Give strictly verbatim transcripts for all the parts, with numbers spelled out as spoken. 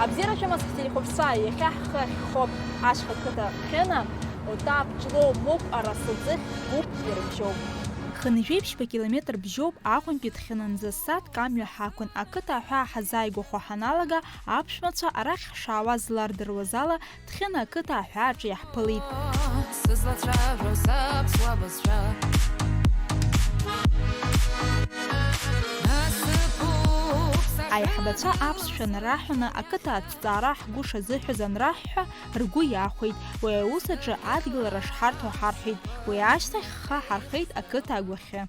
Абзиара шәымаз ҳтелехәаԥшцәа, иахьа ҳхы ахьхоуп ашьха қыҭа Ҭхьына, Отаԥ, Ҷлоу, Мықә, Арасаӡыхь, Гәыԥ, Иара бжьоуп. Хынҩажәи ԥшьба километр бжьоуп Аҟәантәи Ҭхьынанӡа ссааҭк амҩа ҳақәын. Ақыҭа аҳәаа ҳазааигәахо ҳаналага, аԥшәмацәа арахь ҳшаауаз злардыруаз ала, Ҭхьына ақыҭа аҳәааҿы иаҳԥылеит. Сызлацәажәо саԥсуа бызшәа. Насыԥуп сахьа. Аиҳабацәа аԥсшәа нарҳәаны, ақыҭа аҭҵаара ҳгәы шазыҳәоз анраҳҳәа, ргәы иахәеит. Уи аус аҿы адгылара шҳарҭо ҳарҳәеит. Уи ашьҭахь ҳхы ҳархеит ақыҭа агәахьы.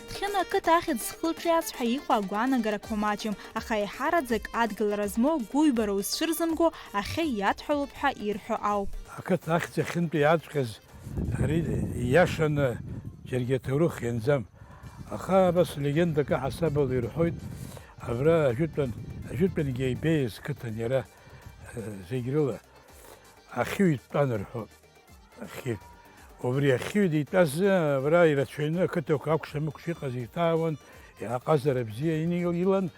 Ҭхьына ақыҭа ахьӡ зхылҿиааз ҳәа иҟоу агәаанагарақәа маҷым, аха еиҳараӡак адгылара змоу, гәыҩбара узцәырзымго ахьы иадҳәалоуп ҳәа ирҳәо ауп. Ақыҭа ахьӡ ахьынтәи иааҵәҟьаз ари ииашаны џьаргьы аҭоурых ианӡам. Аха абас легендак аҳасабала ирҳәоит, абра ажәытәан, ажәытәангьы ибеиаз қыҭан иара, э, зегь рыла. Ахьы итәан рҳәоит. Ахьы. Убри ахьы дитәаз, абра ирацәаҩны ақыҭақәа акәша-мыкәша иҟаз иҭаауан, иҟазара бзиа ини-, илан,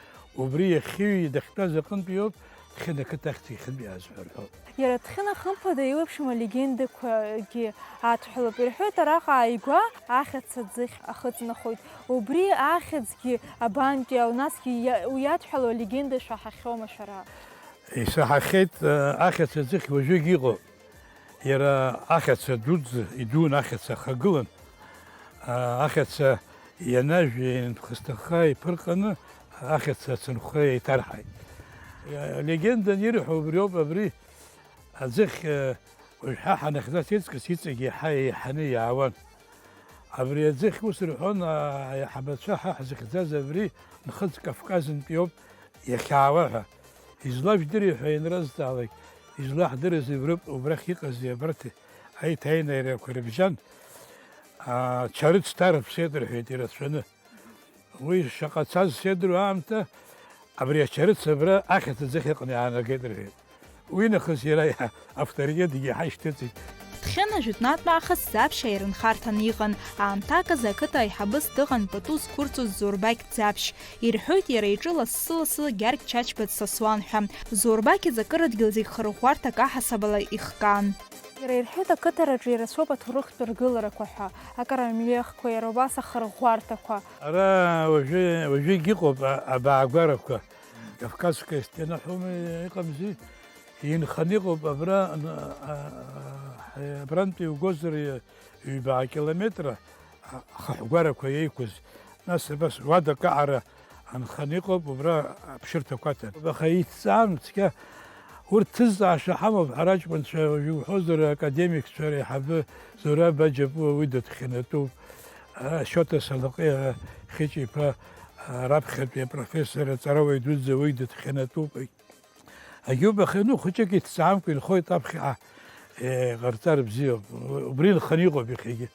убри ахьы дахьтәаз аҟынтәи иоуп Ҭхьына ақыҭа ахьӡ ихьынтәиааз ҳәа рҳәоит. Иара Ҭхьына хымԥада еиуеиԥшым алегендақәагьы адҳәалоуп. Ирҳәоит, араҟа ааигәа ахьаца ӡыхь ахыҵнахуеит. Убри ахьӡгьы абантәиу, насгьы иа-, уи иадҳәалоу алегенда шәаҳахьоума шәара? Исаҳахьеит, э, ахьаца ӡыхь уажәыгь иҟоуп. Иара ахьаца дуӡӡа, идуун ахьаца ахагылан, а, ахьаца ианажә, ианхысҭахха иԥырҟаны, ахьаца ацынхәра еиҭарҳаит. Легендан ирҳәо убриоуп, абри аӡыхь, э, уажәшьҭа ҳанахьӡац иҵкыс иҵегь иаҳа еиҳаны иаауан. Абри аӡыхь ус рҳәон, а, аиҳабацәа ҳа ҳзыхьӡаз абри Нхыҵ Кавказынтәиоуп иахьаауа ҳәа. Излажәдыри ҳәа ианрызҵаалак, излаҳдырыз убрахь иҟази абарҭи аиҭаинаирақәа рыбжьан, а, Чарыц Ҭарԥ сеидырҳәеит ирацәаны. Уи шаҟа цаз сеидыруа аамҭа, абри Ачарыц абра ахьаца ӡыхь аҟны иаанагеит рҳәеит. Уи нахыс иара авторитетгьы иаҳа ишьҭыҵит. Ҭхьына жәытәнатә аахыс Ӡаԥшь аирынхарҭаны иҟан. Аамҭак азы ақыҭа аиҳабыс дыҟан пату зқәырҵоз Зурбақь Ӡаԥшь. Ирҳәоит, иара иҿы лассы-лассы Гьаргь Чачба дсасуан ҳәа. Зурбақь иҵакыра дгьыл зегь хырӷәӷәарҭак аҳасабала ихкаан. Иара ирҳәоит, ақыҭараҿы ирацәоуп аҭоурыхтә ргыларақәа ҳәа, акарамелехқәа, иара убас ахырӷәӷәарҭақәа. Ара уажәы, уажәыгь иҟоуп а-, абаагәарақәа. Кавказская стена ҳәоума иҟамзи, инханы иҟоуп абра, а, а, а, абрантәи иугозар ҩба километра, а, ахаҳәгәарақәа еиқәыз. Нас абас уадак аҟара анханы иҟоуп, убра аԥшьырҭақәа аҭан. Аха иҭҵаам цқьа, урҭ ҭызҵаашьа ҳамоуп, ҳара аҷкәынцәа, уажәы иуҳәозар, академикцәа реиҳабы Зураб Аџьапуа уи дыҭхьанатәуп, а, Шьоҭа Салаҟиа Хьыҷ-иԥа, а, раԥхьатәи апрофессор аҵарауаҩ дуӡӡа уи дыҭхьанатәуп. Агьуб ахьану хәыҷык иҭҵаамкәа инхоит аԥхьаҟа, еиҟарҵар бзиоуп. Убри инханы иҟоуп иахьагьы.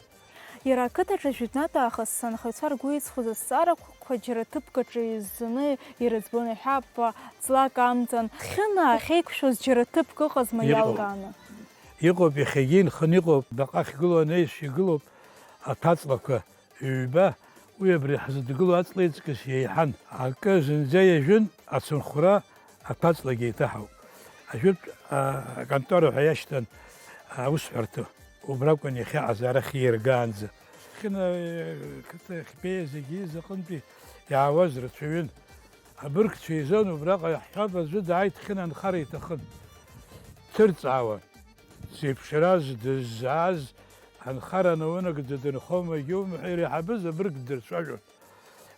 Иара ақыҭаҿы жәытәнатә аахыс анхаҩцәа ргәы иҵхоз азҵаарақәа џьара ҭыԥк аҿы изӡаны ирыӡбон, иҳәап, ҵлак амҵан. Ҭхьына ахьеиқәшәоз џьара ҭыԥк ыҟазма иҟоуп. Иалкааны? Иҟоуп, иахьагьы инханы иҟоуп, баҟа ахьгылоу анаҩс игылоуп аҭәаҵлақәа. Ҩба, уи абри ҳзыдгыло аҵла иҵкыс иеиҳан. Акы зынӡа иажәын ацынхәра аҭәаҵлагьы еиҭаҳауп. Ажәытә, а, аконтора ҳәа иашьҭан аусҳәарҭа. Убракәын иахьаҟаз арахь ииргаанӡа. Хьына, э, қыҭа ахьбеиаз зегьы изаҟынтәи иаауаз рацәаҩын. Абыргцәа еизон убраҟа иаҳҳәап, аӡәы дааит Хьына анхара иҭахын. Дҭырҵаауан. Дзеиԥшраз, дыззааз, анхара наунагӡа дынхома, егьаумҳәа, иреиҳабыз абырг ддырцәажәон.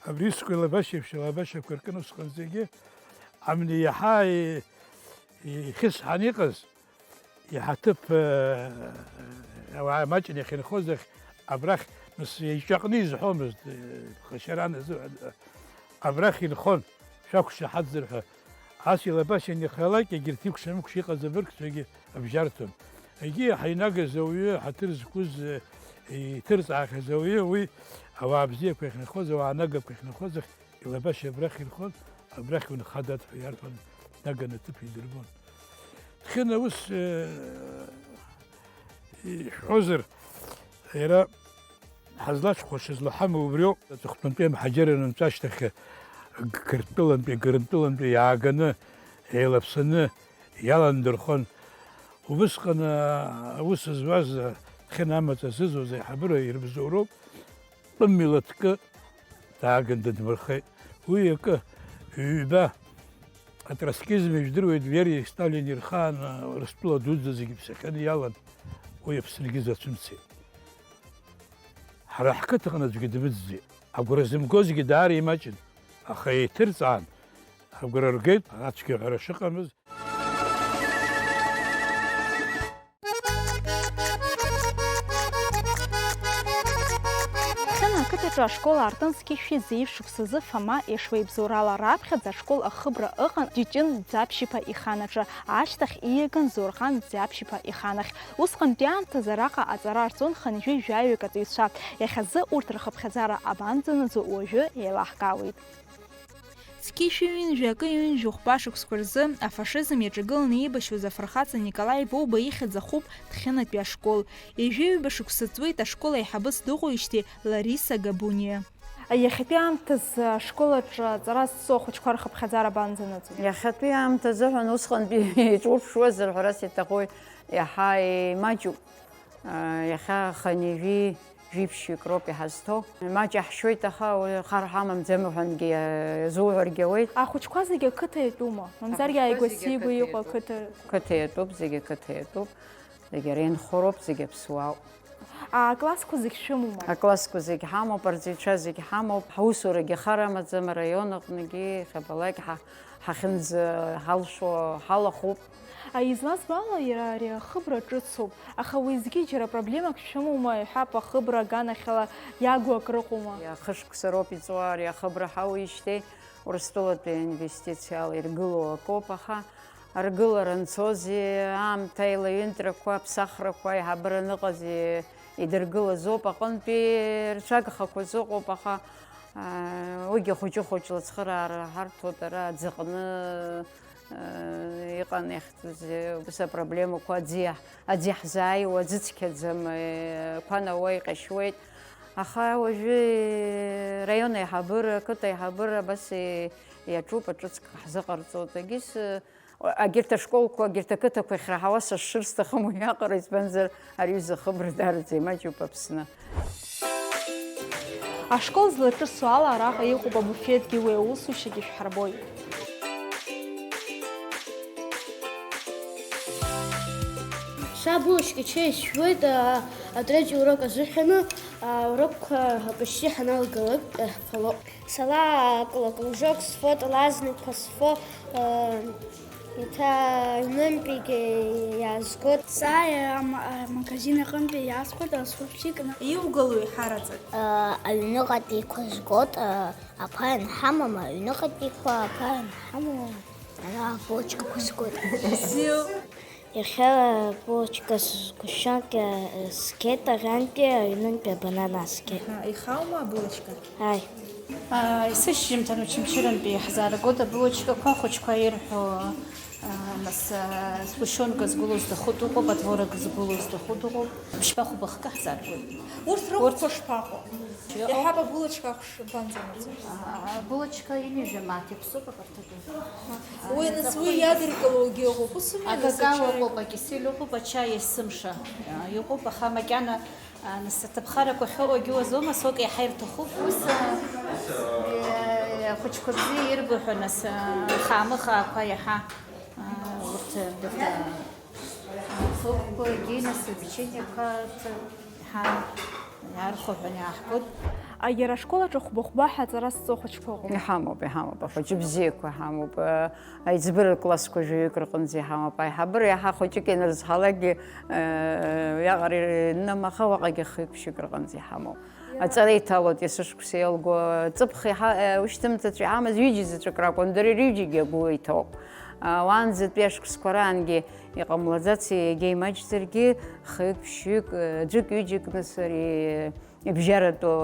Абри искәа илабашьеиԥш илабашьақәа ркын усҟанҵегьы, амни иаҳа и-, ихьысҳан иҟаз, иаҳа ҭыԥ, э, ауаа маҷны иахьынхоз ахь, абрахь, нас, иҿаҟны изҳәомызт, э, ԥхашьаран азыҳәан, э, абрахь инхон, шәақәшаҳаҭзар ҳәа. Ас илабашьа анихалак, егьырҭ икәша-мыкәша иҟаз абыргцәагьы абжьарҭон. Егьи иаҳа инагаз ауаҩы, ҳаҭыр зқәыз, э, иҭырҵаахьаз ауаҩы, уи ауаа бзиақәа иахьынхоз, ауаа нагақәа иахьынхоз ахь, илабашьа абрахь инхон, абрахь унхадад ҳәа иарҳәон, наганы аҭыԥ идырбон. Ҭхьына ус, э, ишәҳәозар, иара Ҳазлацәхәашаз лаҳама убриоуп, аҵыхәтәантәи амҳаџьыр анынҵәа ашьҭахь Гыртәылантәи, Гыртәылантәи иааганы, еилаԥсаны иаландырхон. Убысҟан, а, аус зуаз, а, Хьына амаҵ азызуаз аиҳабыра ирыбзоуроуп, тәым милаҭкы дааган дыдмырхеит. Уи акы, ҩба, атроцкизм ижәдыруеит, Бериеи Сталини рхаан, а, Урыстәыла дуӡӡа зегьы ԥсахьаны иалан, уи Аԥсныгьы зацәымцеит. Ҳара ҳқыҭаҟны аӡәгьы дмыӡӡеит. Агәра зымгозгьы даара имаҷын, аха еиҭырҵаан, агәра ргеит, ацәгьаҳәара шыҟамыз. Хьына ақыҭаҿы ашкол аартын зқьышәи зеижә шықәсазы Фома Ешуеибзоурала раԥхьаӡа ашкол ахыбра ыҟан Ҷыҷын Ӡаԥшьиԥа иханаҿы, ашьҭахь ииаган Зурҟан Ӡаԥшьиԥа иханахь. Усҟантәи аамҭазы араҟа аҵара арҵон хынҩажәи жәаҩык аҵаҩцәа. Иахьазы урҭ рхыԥхьаӡара абанӡанаӡо уажәы еилаҳкаауеит. Зқьышәи ҩынҩажәи акы ҩынҩажәи хәба шықәсқәа рзы афашизм иаҿагыланы еибашьуаз афырхаҵа Николаи Воуба ихьӡ ахуп Хьынатәи ашкол. Ҩажәи ҩба шықәса ҵуеит ашкол аиҳабыс дыҟоижьҭеи Лариса Габуниа. Иахьатәи аамҭазы ашкол аҿы аҵара зҵо ахәыҷқәа рхыԥхьаӡара абанӡанаӡо? Иахьатәи аамҭа азыҳәан усҟантәи иҿурԥшуазар ҳәа ас иҭахои, иаҳа имаҷуп. Иахьа хынҩажәи жәиԥшьҩык роуп иҳазҭоу. Маҷ иаҳшьуеит, аха уи хар ҳамамӡам уҳәангьы, иазуҳәаргьы ауеит. Ахәыҷқәа зегьы ақыҭа иатәума? Мамзаргьы Ахәыҷқәа ааигәа зегьы сигәа ақыҭа иҟоу иатәуп. Ақыҭа? Қыҭа иатәуп, зегьы қыҭа иатәуп. Зегьы ара инхо роуп, зегьы аԥсуаауп. Аклассқәа зегь шәымоума? Аклассқәа зегь ҳамоуп, арҵаҩцәа зегь ҳамоуп. Ҳусурагьы хар амаӡам, араион аҟныгьы, иахьабалак ҳа-, ҳахьынӡаҳалшо ҳалахәуп. А, излазбо ала, иара ари ахыбра ҿыцуп, аха уеизгьы џьара проблемак шәымоума, иҳәап, ахыбра аганахьала иагу акрыҟоума? Иа-, хышықәса роуп иҵуа ари ахыбра ҳауижьҭеи, Урыстәылатәи аинвестициала иргылоу акоуп, аха Аргылара анцози, аамҭа аилаҩынтрақәа, аԥсахрақәа аиҳабыра аныҟази идыргылаз ауп, аҟынтәи рцәагахақәа зыҟоуп, аха, аа, уигьы хәыҷы-хәыҷла ацхыраара ҳарҭоит, ара аӡы аҟны, аа, иҟан иахьӡыз, ус апроблемақәа аӡы иаҳ-, аӡы иаҳзааиуа, аӡы цқьаӡам, е, қәа науа иҟьашьуеит. Аха уажәы раион аиҳабыра, ақыҭа аиҳабыра абас и-, иаҿуп, аҿыцк ҳзыҟарҵоит. Егьыс, Агьырҭ ашколқәа, агьырҭ ақыҭақәа ахьраҳауа са сшырсҭахым уиаҟара, избанзар, ари аҩыза ахыбра даараӡа имаҷуп Аԥсны. Ашкол злаҿысуа ала араҟа иҟоуп абуфетгьы, уи аусушьагьы шәҳарбоит. Са булочки чаи сшәуеит, а, атретий урок азыҳәаны, а, урокқәа почти ҳаналгалак, а, ҳфалоуп. Сара акла-кружок сфоит, лазникқәа сфо, э, еиҭа аҩнынтәигьы иаазгоит. Са ам-, амагазин аҟынтәи иаасхәоит, асупчик. Иугылои ҳараӡак? Э, аҩныҟатәиқәа згоит, э, аԥа ианҳамам, аҩныҟатәиқәа аԥа ианҳамам, ара абочкақәа згоит. Бзиоуп. Иахьа булочка сгәышьҭоит, сгеит, аӷьантәи аҩнынтәи абанан асгеит. Аҳа, ихаума абулочка? Ааи. Аа, есышьыжьымҭан Очамчырантәи иаҳзааргоит абулочкақәа, ахәыҷқәа ирҳәо, аа, нас, аа, сгәышьонка згәылоу зҭаху дыҟоуп, адворак згәылоу зҭаху дыҟоуп. Ԥшьба хәба хкы ҳзааргоит. Урҭ рыхәқәа шԥаҟоу? Иаҳа абулочка ахәш банӡанаӡо? Аа, абулочка ҩынҩажәа мааҭ иаԥсоуп абарҭ. Уи, нас, уи иадыркылогьы ыҟоуп, ус ауми, нас, акакао ачаи? Ыҟоуп, акисель ыҟоуп, ачаи есымша, а, иҟоуп, аха макьана, а, нас, аҭыԥхарақәа ахьыҟоугьы уаӡома, сок иаҳа ирҭахуп, ус, а, э, ахәыҷқәа бзиа ирбо ҳәа, нас, а, хаамыхаақәа иаҳа, а, урҭ, урҭ, а, Сокқәагьы, нас, апечениақәа, ҳа, иаархәаҳәаны иааҳгоит. А, иара ашкол аҿы хәба-хәба ҳәа аҵара зҵо ахәыҷқәа ыҟоума? Иҳамоуп, иҳамоуп, ахәыҷы бзиақәа ҳамоуп. Аиҵбыра классқәа жәаҩык рҟынӡа иҳамоуп. Аиҳабыра иаҳа хәыҷык ианырзҳалакгьы, иаҟара иным, аха уаҟагьы хҩык-ԥшьҩык рҟынӡа иҳамоуп. Аҵара иҭалоит, есышықәса иалго, ҵыԥх иаҳа, ушьҭымҭацә иҳамаз ҩыџьа заҵәык ракәын, дара рҩыџьагьы агәы иҭоуп. Уаанӡатәи ашықәсқәа раангьы иҟамлаӡац, егьа имаҷзаргьы, хҩык, ԥшьҩык, ӡәык, ҩыџьак, нас, ари ибжьаратәу,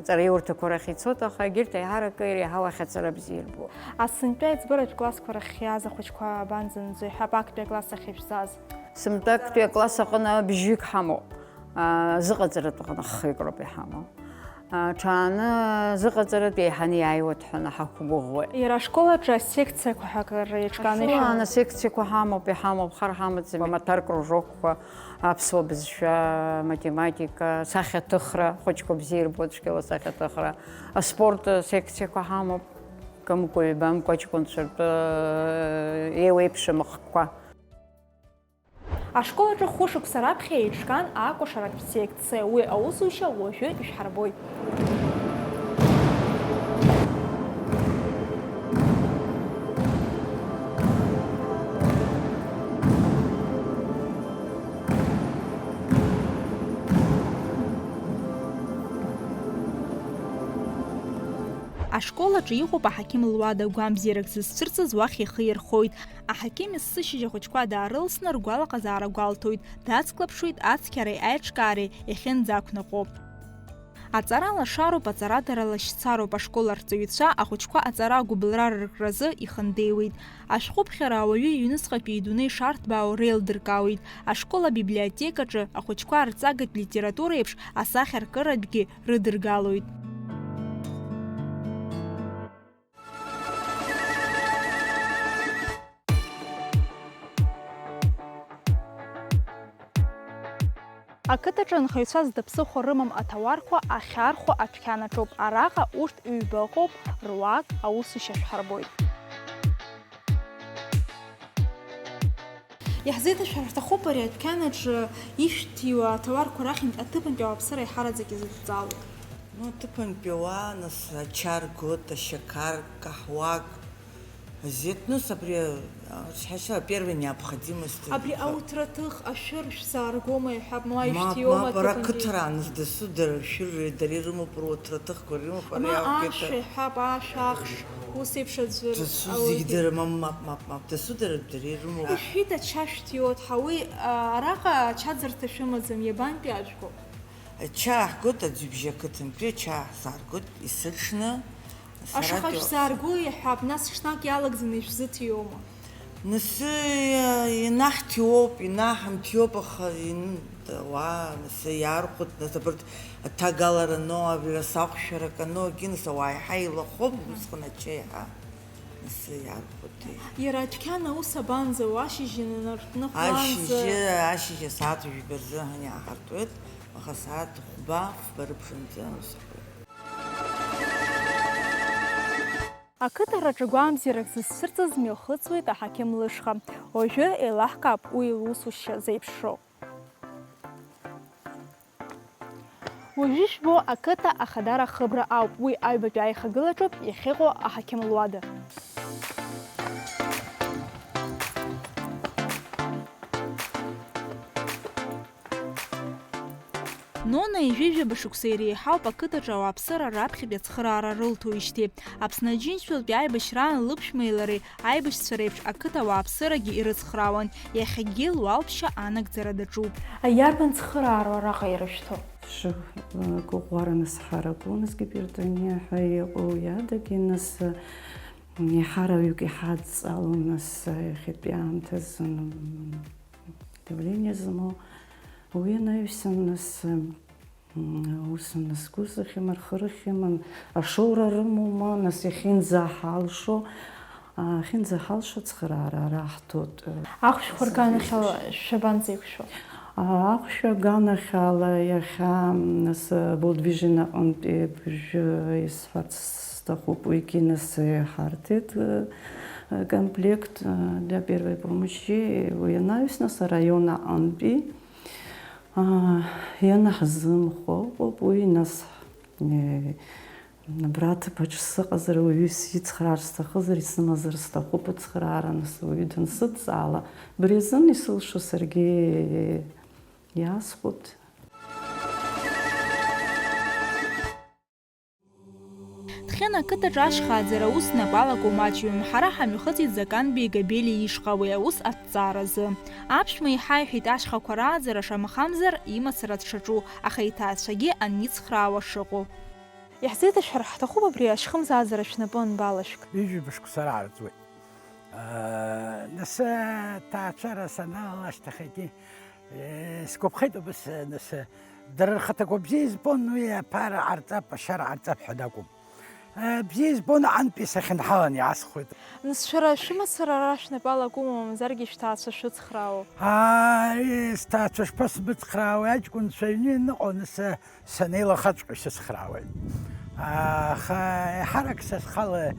ҵараиурҭақәа рахь ицоит, аха егьырҭ аиҳарак иреиҳау ахьаҵара бзиа ирбо. Асынтәа аиҵбыратә классқәа рахь иааз ахәыҷқәа абанӡанаӡо, иҳәап, актәи акласс ахь ишәзааз? Сынтәа актәи акласс аҟны бжьҩык ҳамоуп. Зыҟаҵаратә ҟны хҩык роуп иҳамоу. Аҽааны зыҟаҵаратә еиҳаны иааиуеит ҳәа ҳақәгәыӷуеит. Иара ашкол аҿы асекциақәа ҳәа акыр еиҿкааны ишәымоуп? Ашкол аан асекциақәа ҳамоуп, иҳамоуп, хар ҳамаӡам, амаҭәар кружокқәа, аԥсуа бызшәа, математика, сахьаҭыхра, хәыҷқәа бзиа ирбо цәгьала сахьаҭыхра, аспорт секциақәа ҳамоуп, кымкәа-ҩбамкәа аҷкәынцәа ртәы еиуеиԥшым ахкқәа. Ашкол аҿы хәышықәса раԥхьа еиҿкаан акәашаратә секциа, уи аусушьа уажәы ишәҳарбоит. Ашкол аҿы иҟоуп аҳақьым луада, гәамбзиарак зызцәырҵыз уахь ихы ирхоит. Аҳақьым есышьыжь ахәыҷқәа даарылсны ргәалаҟазаара гәалҭоит, дацклаԥшуеит ацқьареи аиҿкаареи иахьынӡақәнаҟәо. Аҵара лашароуп, аҵарадара лашьцароуп, ашкол арҵаҩцәа ахәыҷқәа аҵара агәыбылра рыркразы ихандеиуеит. Ашәҟәыԥхьара ауаҩы иҩнуҵҟатәи идунеи шарҭбаау реилдыркаауеит, ашкол абиблиотекаҿы ахәыҷқәа арҵагатә литература еиԥш асахьаркыратәгьы рыдыргалоит. Ақыҭаҿы анхаҩцәа зда ԥсыхәа рымам аҭауарқәа ахьаархәо адәқьан аҿоуп. Араҟа урҭ ҩба ыҟоуп, руак аусушьа шәҳарбоит. Иаҳзеиҭашәҳәар ҳҭахуп, ари адәқьан аҿы ишәҭиуа аҭауарқәа рахьынтә аҭыԥантәи ауааԥсыра аиҳараӡак изыдҵалоу. Ну, аҭыԥантәи ауаа, нас, ача ргоит, ашьақар, каҳуак, азеҭ, нас, абри, а, ҳашьцәа первой необходимости. Абри ауҭраҭых, ашәыр шәзааргома, иҳәап, ма Мап, ишәҭиуама мап, ара аҭыԥантәи? Ақыҭараан, нас, дасу дара ршәыри дареи рымоуп, руҭраҭыхқәа рымоуп, ари Ма ауп ашә, иҭа- иҳәап, ашә, ахш, ус еиԥш аӡәыр Дасу зегь ауаҩгьы. Дара, мап, мап, мап, мап, дасу дара, дара ирымоуп. Ишәҳәеит, ача шәҭиуеит, ҳа уи, а, араҟа ачаӡырҭа шәымаӡам, иабантәи ажәгоуп? Ача ҳгоит аӡҩыбжьы ақыҭантәи, ача ҳзааргоит есыҽны. Сара Ашаха дыҟ- шәзаарго иаҳҳәап, нас ҽнак иалагӡаны ишәзыҭиуама? Нас, э, инаҳҭиуоуп, инаҳамҭиуоуп, аха ин-, ауаа, нас, иаархәоит, нас, абарҭ аҭагалара ано, абри асахәшәарак ано, егьи, нас, ауаа еиҳа еилахәоуп, Мгм. Усҟан ача еиҳа, нас, иаархәоит. Иара адәқьан аус абанӡоу, ашьыжь инанартәны хәлаанӡа? Ашьыжьы, ашьыжь асааҭ жәба рзыҳәан иаахартуеит, аха асааҭ хәба, фба рыбжанӡа ус ҳәоит. Ақыҭараҿы гәамбзиарак зызцәырҵыз мҩахыҵуеит аҳақьым лышҟа. Уажәы еилаҳкаап уи лусушьа зеиԥшроу. Уажәы ишәбо ақыҭа Ахадара ахыбра ауп. Уи аҩбатәи аихагылаҿоуп иахьыҟоу аҳақьым луада. Нона ҩажәижәаба шықәса иреиҳауп ақыҭаҿы ауааԥсыра раԥхьатәи ацхыраара рылҭоижьҭеи. Аԥсны Аџьынџьтәылатәи аибашьраан лыԥшәмеи лареи аибашьцәа реиԥш ақыҭа ауааԥсырагьы ирыцхраауан, иахьагьы луалԥшьа анагӡара даҿуп. Иарбан цхыраароу араҟа ирышәҭо? Шьыхә, э, гәыӷәӷәара нас ҳараку, нас Гипертониа ҳәа иҟоу иадагьы, нас, э, еиҳараҩык иҳадҵалон, нас, э, иахьатәи аамҭазы, м, давление змоу. Уи анаҩсан, нас, э, М, ус анызкуз ахьымархырхьымын, ашоура рымоума, нас иахьынӡаҳалшо, а, ахьынӡаҳалшо ацхыраара ара ҳҭоит, э, Ахәшәқәа рганахьала шәабанӡеиқәшәо? А, ахәшә аганахьала иахьа, м, нас, э, Болдвижи наҟынтәи бжьы исҳәарц сҭахуп, уигьы нас иҳарҭеит, э, комплект, э, для первой помощи, уи анаҩс нас араион аҟынтәи. Аа, ианаҳзымхо ыҟоуп уи, нас, э, абра аҭыԥаҿ сыҟазар, уаҩы сицхраар сҭахызар, исымазар сҭахуп ацхыраара, нас уаҩы дансыдҵаала, абри азын исылшо саргьы иаасхәоит. Ҭхьын ақыҭаҿы ашьхааӡара аус напалакуа маҷҩым. Ҳара ҳамҩахыҵит Заканбеи Габелиа ишҟа уи аус аҭҵааразы. Аԥшәма иҳаиҳәеит ашьхақәа рааӡара шамахамзар имацара дшаҿу, аха иҭаацәагьы аницхраауа шыҟоу. Иаҳзеиҭашәҳәар ҳҭахуп абри ашьхымзааӡара шәнапы анбалашәк. Ҩажәа шықәса раараӡоит. Нас аҭаацәара саналалашт, аха егьи Сгәаԥхеит убыс, нас, дара рхаҭақәа бзиа избон, уи аԥара ҟарҵап, ашьара ҟарҵап ҳәа акәым. Бзиа избон, аҟынтәи сахьынҳалан иаасхәеит. Нас шәара шәымацара ара шәнапы алакума, мамзаргьы шәҭаацәа шәыцхраауоу? Ааи, сҭаацәа шԥасмыцхраауеи, аҷкәынцәа аҩны ианыҟоу, нас, санеилахаҵәҟьо исыцхраауеит. Аха еиҳарак са схала,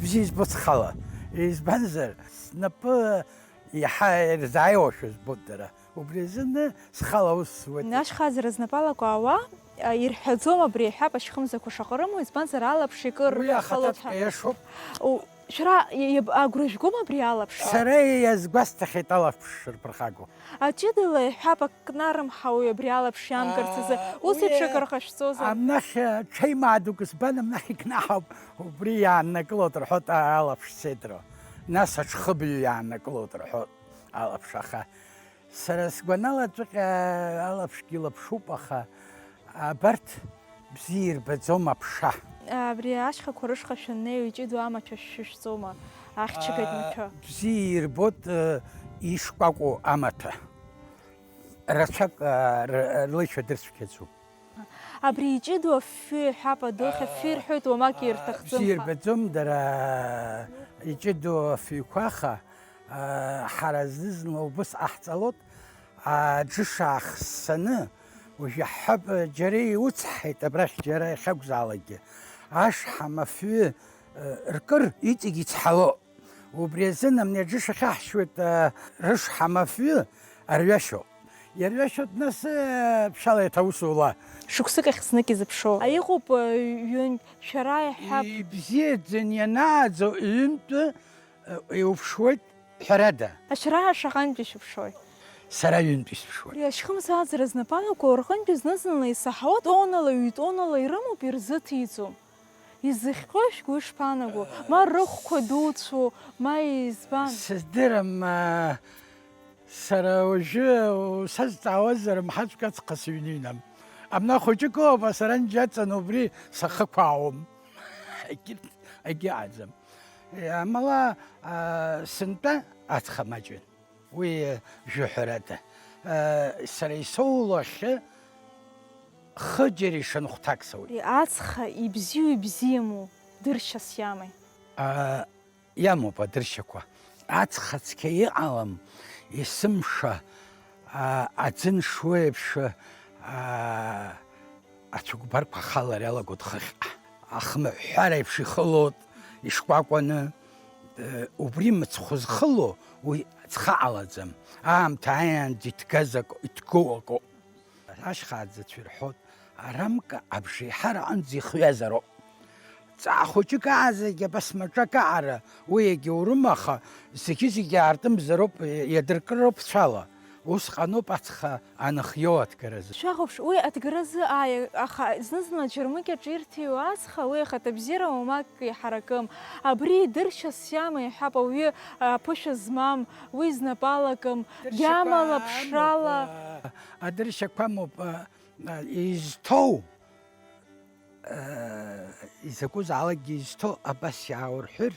бзиа избо схала. Избанзар, снапы иаҳа ирзааиуашәа збоит дара. Убри азыны схала аус зуеит. Ашьхаӡара знапалақәа ауа, а, ирҳәаӡом абри аҳәап ашьхымзақәа шаҟа рымоу, избанзар алаԥш икыр Уи рхылоит ахаҭаҵәҟьа ҳәа. Иашоуп. У, шәара иаб-, агәра жәгом абри алаԥш? Сара иазгәасҭахьеит алаԥш шырԥырхагоу. Аҷыдала иҳәап акы нарымҳауеи абри алаԥш иамгарц азы, Аа, ус еиԥш уи акыр ҟашәҵозар? Амнахь, ҽеимаа дук збан, амнахь икнаҳауп, убри иааннакылоит рҳәоит алаԥш седро. Нас аҽхыбаҩ иааннакылоит рҳәоит алаԥш, аха Сара сгәаналаҵәҟьа алаԥшгьы лаԥшуп, аха абарҭ бзиа ирбаӡом аԥша. Абри ашьхақәа рышҟа шәаннеи, иҷыдоу амаҭәа шәышәҵома, ахьчагатә Аа, маҭәа? Бзиа ирбоит, э, ишкәакәоу амаҭәа. Рацәак, э, р-, рлеишәа дырцәгьаӡом. Абри иҷыдоу афҩы иҳәап, адәыхь афҩы Аа, ирҳәоит, уамак аа, ирҭахӡам бзиа ҳәа. Ирбаӡом дара иҷыдоу афҩқәа, аха Аа, ҳара зны-зынла убыс ҟаҳҵалоит, аџышаа хсаны, уажә иаҳҳәап, џьара иуцҳҳаит абрахь, џьара иахьакәзаалакгьы. Ашҳам афҩы, э, ркыр, иҵегь ицҳало. Убри азын амни аџыш ахьаҳшьуеит, э, рышҳам афҩы арҩашьоуп. Иарҩашьоит, нас, э, ԥшьала иаҭаусула. Шықәсык ахь знык изыԥшоу. Иҟоуп, э, ҩынтә, шәара иаҳҳәап. Ибзиаӡаны ианааӡо ҩынтәы Иуԥшуеит, ҳәарада. Ашьра шаҟантәи шәыԥшуеи? Сара ҩынтәи сыԥшуеит. Ари ашьхымзааӡара знапалақәа рҟынтәи зны-зынла исаҳауа тоннала, ҩ-тоннала ирымоуп, ирзыҭиҵом. Изыхҟьо шәгәы ишԥаанаго? Ма рыхәқәа дуцәоу, ма избан? Сыздырам, аа, сара уажәы сазҵаауазар, мҳаҵәк аҵәҟьа сыҩны инам. Амна хәыҷык ыҟоуп, сара нџьаҵан убри сахықәаауам. Егьырҭ, егьыҟаӡам. Амала, аа, сынтәа ацха маҷын. Уи, э, жәаҳәарада. Э, сара исоулахьы хыџьара ишанхәҭак соуит. Ари ацха ибзиоу ибзиаму дыршьас иамеи? Аа, иамоуп адыршьақәа. Ацха цқьа иҟалам, есымша, аа, аӡы ншуеиԥш, аа, ацәыкәбарқәа ахалар иалагоит хыхьҟа. Ахмыҳәҳәар еиԥш ихылоит, ишкәакәаны, э, убри мыцхә зхыло, уи цха ҟалаӡам. Аамҭа ааиаанӡа иҭгаз акы, иҭгоу акоуп. Ашьхааӡацәа ирҳәоит, арамка абжеиҳараҟынӡа ихҩазароуп. Ҵаа хәыҷык аазегь абас маҿак аҟара, уи егьаурым, аха зегьы-зегьы аартымзароуп, иадыркыроуп цәала. Усҟаноуп ацха аныхиоу аҭгаразы. Шәахәаԥш, уи аҭгаразы ааи, аха зны-зынла џьармыкьаҿ ирҭиуа ацха, уи ахаҭабзиара уамак иҳаракым. Абри дыршьас иама иҳәап, ауаҩы аԥышәа змам, уи знапы алакым, Дыршьақәа гьамала амоуп, ԥшрала. А, адыршьақәа амоуп, а, а, изҭоу. Изакәызаалакгьы изҭо абас иааурҳәыр,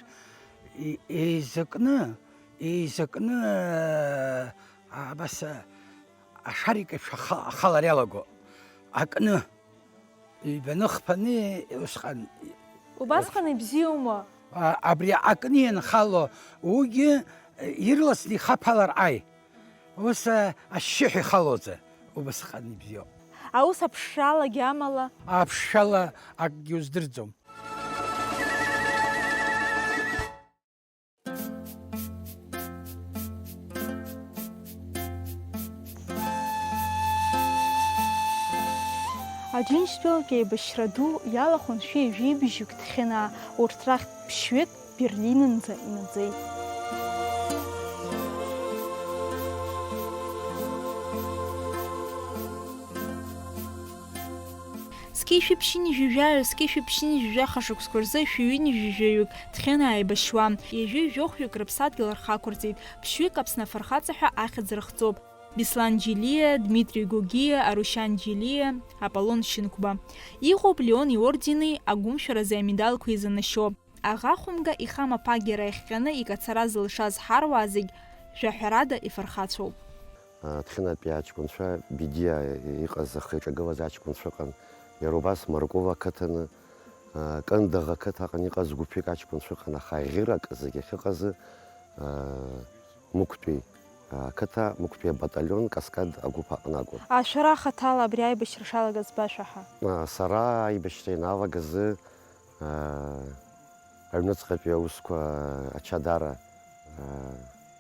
и-, еизакны, еизакны, абас, ашарик еиԥш аха-, ахалар иалаго, акны, ҩбаны хԥаны усҟан. Убасҟан ибзиоума? А, абри акны ианхало, уигьы ирласны ихаԥалар ҟаи. Ус, а, ашьшьыҳәа ихалоуҵар, убасҟан ибзиоуп. Аус аԥшралагьы амала? Аԥшшәала акгьы уздырӡом. Аџьынџьтәылатә еибашьра ду иалахәын шәи жәибжьык Ҭхьынаа, урҭ рахьтә ԥшьҩык Берлинынӡа инаӡеит. Зқьи шәи ԥшьынҩажәи жәаҩа, зқьи шәи ԥшьынҩажәи жәаха шықәсқәа рзы шәи ҩынҩажәи жәаҩык Ҭхьынаа еибашьуа, ҩажәи жәохәҩык рыԥсадгьыл рхы ақәырҵеит, ԥшьҩык Аԥсны афырхаҵа ҳәа ахьӡ рыхҵоуп. Беслан Џьелиа, Дмитри Гогиа, Арушьан Џьелиа, Аполлон Шьынқәба. Иҟоуп Леон иордени агәымшәаразы амедалқәа изанашьо. Аӷа хәымга ихамаԥагьара иахҟьаны икацара зылшаз ҳаруаа зегь жәаҳәарада ифырхацәоуп. Ҭхьынатәи аҷкәынцәа, Бедиа иҟаз ахы иҿагылаз аҷкәынцәа ыҟан, иара убас Маркова ақыҭаны, Кындыӷ ақыҭа аҟны иҟаз гәыԥҩык аҷкәынцәа ыҟан, аха аӷьырак зегьы ахьыҟазы Мықәтәи ақыҭа, Мықәтәи абаталион Каскад агәыԥ аҟны акәын. Шәара хаҭала абри аибашьра шалагаз башәаҳа? Сара аибашьра ианалагазы, аҩныҵҟатәи аусқәа ачадара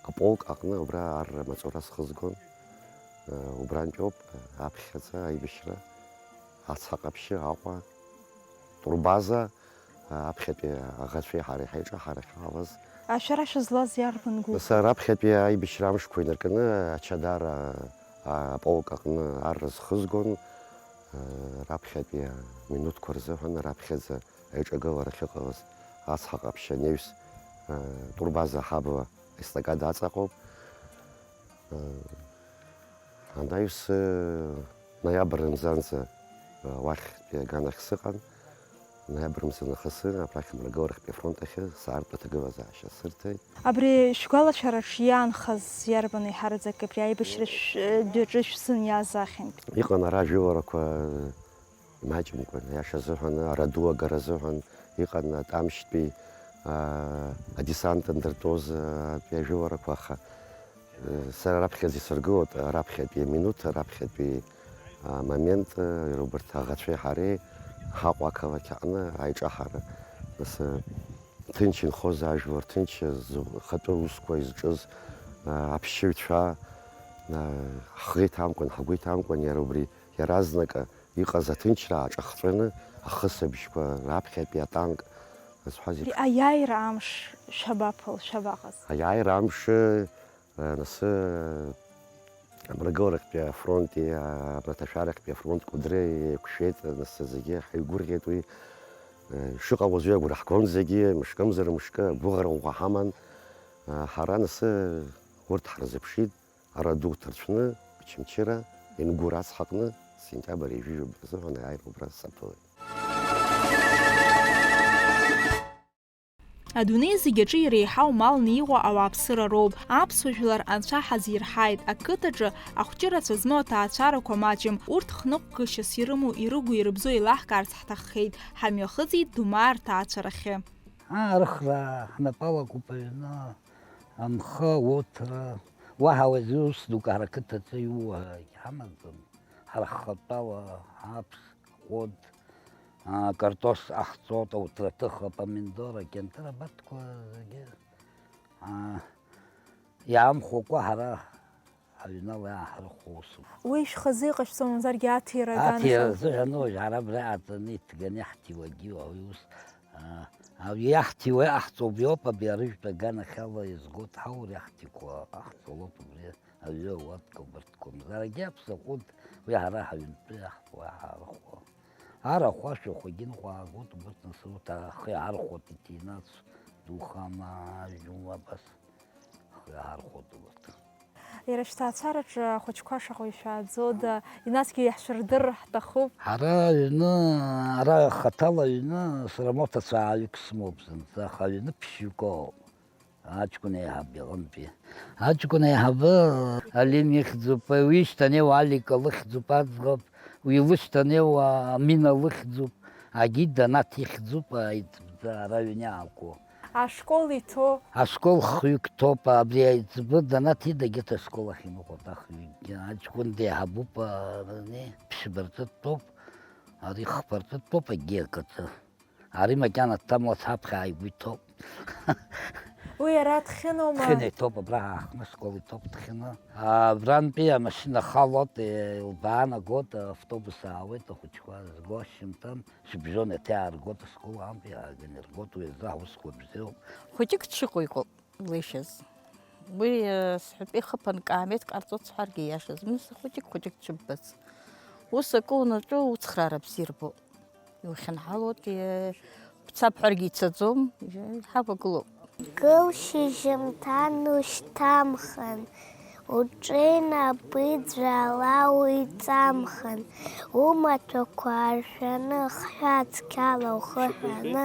аполк аҟны абра арра маҵура схызгон. Убрантәоуп аԥхьаӡа аибашьра, Ацҳа Ҟаԥшьы, Аҟәа, Турбаза, аԥхьатәи аӷацәеи ҳареи ҳаиҿа ҳара ҳаалаз. Шәара шәызлаз иарбан гәыԥ? Нас раԥхьатәи аибашьра амшқәа инаркны ачадара аполк аҟны арра схызгон. Раԥхьатәи аминуҭқәа рзыҳәан раԥхьаӡа аиҿагылара ахьыҟалаз Ацҳа Ҟаԥшьы анаҩс, Турбаза аҳабла аестакада аҵаҟоуп. Анаҩс, ноиабр мзанӡа уахьтәи аганахь сыҟан. Ноиабр мза нахысы абрахь амрагыларахьтәи афронт ахь саартә аҭагылазаашьа сырҭеит. Абри шәгәалашәараҿ иаанхаз иарбан еиҳараӡак абри аибашьра шә-, дәаҿы шәзыниаз ахьынтә? Иҟан ара ажәыларақәа имаҷымкәан, аиаша азыҳәан, араду агара азыҳәан, иҟан Тамшьтәи, а, адесант андыртәоз, а, атәи ажәыларақәа, аха, э, сара раԥхьаӡа исыргылоит, раԥхьатәи аминуҭ, раԥхьатәи, а, момент, э, убарҭ аӷацәеи ҳареи ҳаҟоу ақалақь аҟны аиҿаҳара. Нас, э, ҭынч инхоз ажәлар, ҭынч зхатәы усқәа изҿыз, а, аԥшьыҩцәа, а, ҳхы иҭамкәан, ҳгәы иҭамкәан, иара убри иаразнакы иҟаз аҭынчра ааҿахҵәаны, ахысыбжьқәа раԥхьатәи атанк зҳәаз еиԥш. Аиааира амш шәабаԥыл, шәабаҟаз? Аиааира амш, э, нас, э, амрагыларахьтәи афронти, а, амраҭашәарахьтәи афронт Кәыдры еиқәшәеит, нас зегьы ҳаигәырӷьеит уи. Э, ишыҟалоз уи агәра ҳгон зегьы, мышкымзар мышкы, агәыӷра ӷәӷәа ҳаман. Э, ҳара нас, э, урҭ ҳарзыԥшит. Ара ду ҭарцәны, Очамчыра, Енгәыр ацҳаҟны, сентиабр ҩажәи жәаба рзыҳәан аиааира убра саԥылеит. Адунеи зегь аҿы иреиҳау малны иҟоу ауааԥсыра роуп. Аԥсуа жәлар анцәа ҳазирҳаит, ақыҭаҿы ахәҷы рацәа змоу аҭаацәарақәа маҷым, урҭ хныҟәгашьас ирымоу, ирыгу-ирыбзоу еилаҳкаарц ҳҭаххеит, ҳамҩахыҵит Думаа рҭаацәарахьы. Арыхра ҳнапы алакуп аҩны. Амхы, ауҭра, уаҳа уаҩы ус дук ҳара ақыҭаҿы иууа ҳамаӡам. Ҳара ҳхатәала аԥс, ҟәыд, а, картош ҟаҳҵоит, ауҭра ҭыха, помидор, акьантыр абарҭқәа зегьы, а, иаамхәакәа ҳара Аҩнала иааҳархәо усуп. Уи шәхазы иҟашәҵо мамзаргьы аҭира аганахьоу? Аҭира азыҳәан уажә ҳара абра иааҵаны иҭганы иаҳҭиуагьы уи ус, а, а, иаҳҭиуа иҟаҳҵо убри ауп, абри арыжәтә аганахьала иазгоит ҳаур иаҳҭиқәа ҟаҳҵалоит убри аҩы ауатка убарҭқәа. Мамзаргьы аԥсаҟәыд уи ҳара ҳаҩнтәы иаҳфо иаҳархәо. Арахә ашәахәагьы ныҟәаагоит убарҭ нас урҭ ахы иаархәоит иҭинаҵ духама, ажәума абас. Иаархәоит убарҭ. Иара шәҭаацәараҿы ахәыҷқәа шаҟаҩ шәааӡода, насгьы иаҳшәырдырыр ҳҭахуп. Ҳара аҩны, ара хаҭала аҩны, сара моҭацәааҩык сымоуп зынӡа, аха аҩны ԥшьҩык ауп. Аҷкәын еиҳаб иҟынтәи. Аҷкәын еиҳабы Алим ихьӡуп, уи ишьҭанеиуа Алика лыхьӡуп аӡӷаб, уи лышьҭанеиуа Амина лыхьӡуп, агьи Данаҭ ихьӡуп, аиҵбӡа ара аҩны иаақәу. Ашкол иҭоу? Ашкол хҩык ҭоуп, абри аиҵбы Данаҭ идагьы ашкол ахь иныҟәоит ахҩыкгьы. Аҷкәын деиҳабуп, ани, ԥшьба ртәы дтәоуп, ари хԥа ртәы дтәоуп, егьи акаҿы. Ари макьана дҭамлац ҳаԥхьа ааигәа иҭоуп. Уи ара Ҭхьыноума? Ҭхьына иҭоуп, абра ҳаахкны ашкол иҭоуп Ҭхьына. Абрантәи амашьына халоит, илбаанагоит, автобус аауеит, ахәыҷқәа зго ашьжьымҭан. Шьыбжьон еиҭа иааргоит ашкол аҟынтәи, иааганы иргоит, уи азы ҳусқәа бзиоуп. Хәыҷык дшыҟоу иҟоуп илеишьыз. Уи, э, сҳәатәы ихыԥан, каамеҭк ҟарҵоит сҳәаргьы иашазма, хәыҷык-хәыҷык дшыббац. Ус акы уанаҿу уцхраара бзиа ирбо. Иухьынҳалоит, э, бцап ҳәаргьы ицаӡом, иҳавагылоуп. Гыл шьыжьымҭан ушьҭамхын, Уҿеинапы ӡәӡәала уиҵамхан, умаҭәақәа аршәаны, хҳәаа цқьала ухы ҳәаны,